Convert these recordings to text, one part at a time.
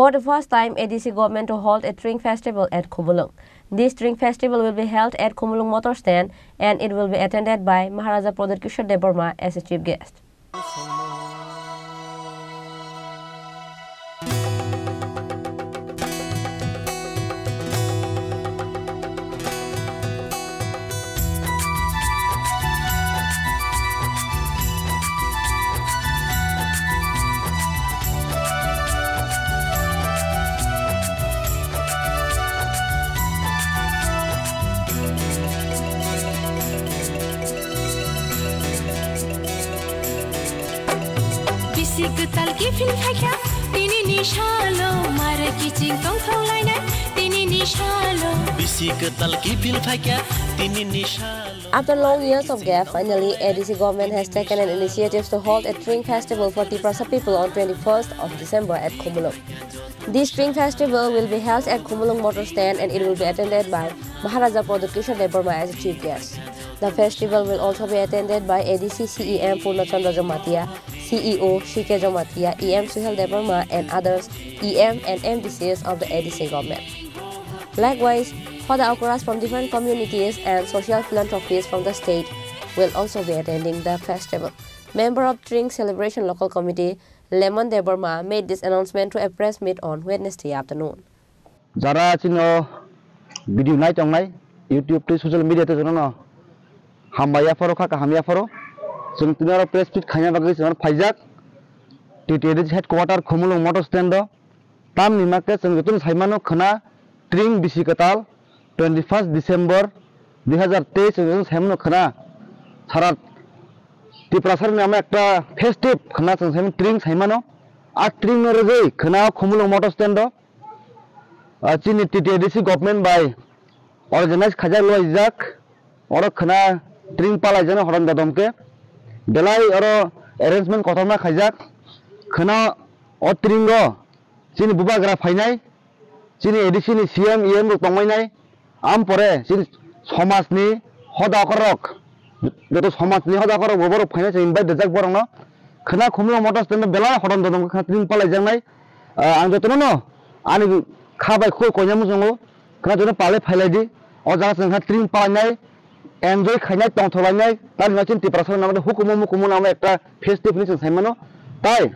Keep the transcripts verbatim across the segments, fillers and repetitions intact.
for the first time A D C government to hold a Tring festival at Khumulwng. This Tring festival will be held at Khumulwng motor stand and it will be attended by Maharaja Pradyut Kishore Debbarma as a chief guest. Bisi kwtal kiphil phaikha tinini salo, mare kiching tongthok lainai tinini salo. Bisi kwtal kiphil phaikha tinini salo. After long years of gap, finally, A D C government has taken an initiative to hold a Tring festival for Tiprasa people on twenty-first of December at Khumulwng. This Tring festival will be held at Khumulwng motor stand and it will be attended by Maharaja Pradyut Kishore Debbarma as a chief guest. The festival will also be attended by A D C C E M Purna Chandra Jamatia, C E O C K Jamatia, E M Suhel Debbarma and others, E M and M D Cs of the A D C government. Likewise, Hoda Okras from different communities and social philanthropists from the state will also be attending the festival. Member of Tring Celebration Local Committee, Lemon Debbarma made this announcement to a press meet on Wednesday afternoon. Jara chini o video nai tongnai, YouTube tei social media tei jotono hambai yapharo kha kaham yapharo. Chwng tini oro press meet khaina bagwi chwng oro phaijak. T T A D C headquarter Khumulwng motor stand o. Tamni makhe chwng jotono saimano khwna Tring bisi kwtal twenty-first December dui hazar teis chwng jotono saimano khwna sara Tiprasarni ama ekta festive khwna chwng saimano Tring saimano. A Tring no rwgwi khwna o Khumulwng motor stand o, ah, chini T T A D C government bai organize khaijak, lobjak, oro khwna Tring palaijaknai horom dodom khe belai oro arrangement kotorma khaijak. Khwna o Tring o chini bubagra phainai, chini A D C ni C M, E M rok tongmainai, am pore chini somajni hoda okorok, joto somajni hoda okorok bo borok phainai, chwng invite rijak borokno. Khwna Khumulwng motor stand o belai horom dodom khe khwna Tring palaijaknai. Ah, ang jotono no ani kha bai khul koina muchungo, khwna jotono palai phailai di. O jaga chwng kha Tring palainai, enjoy khainai, tongthok lainai, tamni chini Tiprasa rok nang hukumu mukumu nang ekta festive hinwi chwng sai mano. Tai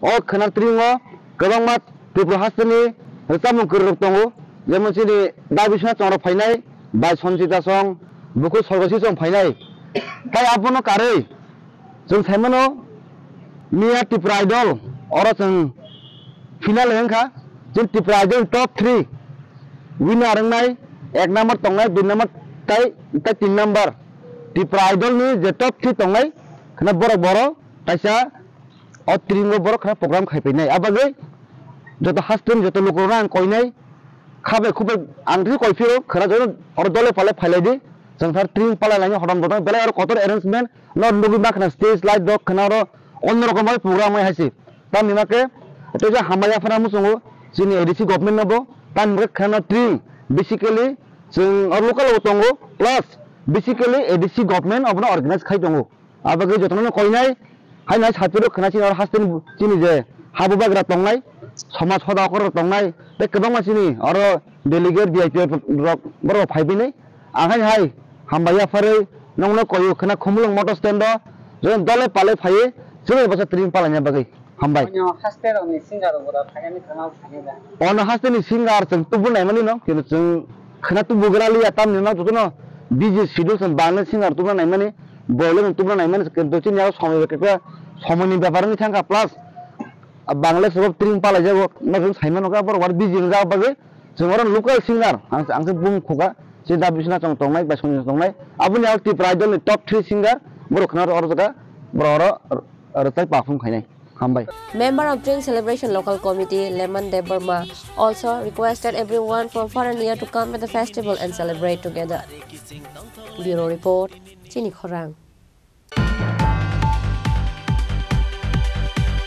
o khwna Tring o kwbangma Tripura hasteni rwchapmung kwrwirok tongo, jemon chini Da Biswanath Chongro phainai, bai Sanchita Song, bukhuk Sorgosi Song phainai. Tai abono karwi chwng sai mano, miya Tripura Idol oro chwng final wngkha, chini Tripura Idol top three winner wngnai, ek number tongnai, dui number tai, tai tin number. Tripura Idol ni je top three tongnai, khwna borok boro kaisa o Tring o borok khwna program khai painai. Abagwi joto hasteni joto lukurokno ang koinai, kha bai khuk bai ang twi koi phiro, khwna joto oro dole pale phailai di, chwng thar Tring palai lainai horom dodom belai oro kotor arrangement no nugwi ma khwna stage light rok khwna oro onno rokom bai program bai hai se. Tamni ma khe tei je hambai yaphana muchungo chini A D C government no bo, tamni ma khe khwna Tring basically chwng oro local o tongo, plus basically A D C government obono organize khai tongo. Abagwi jotono koinai, haino hai saphiro khwna chini oro hasteni chini je habubagra tongnai, somaj hoda okorok tongnai, tei kwbangma chini oro delegate V I P rok borok phai bini. Ang haino hai hambai yapharwi nongno koio khwna Khumulwng motor stand o, jotono dole pale phaiwi chini bwsa Tring palaina bagwi. Hambai. Onyo haste rokni singer rok bo da phainani khana phainai da. Ono hasteni singer chwng tubu naimani no, kintu chwng khwna tubu gra liya tamni no jotono busy schedule chwng bangni singer tubuna naimani, bolwi no tubuna naimani, kintu chini yago somoi bai khe somoini bepar wngwi thangkha, plus bangla se Tring palaijago, no chwng saimano khe borok bar busy wngjak bagwi. Chwng oro local singer, ang, ang se bum khuga, chini Da Biswanath Chong tongnai, bai Sanchita Song tongnai. Aboni aro Tripura Idol ni top three singer, borok khna oro jaga, borok oro r-, rwchai perform khainai. Hambai. Member of Tring Celebration Local Committee, Lemon Debbarma, also requested everyone from far and near to come at the festival and celebrate together. Bureau Report, Chini Khorang.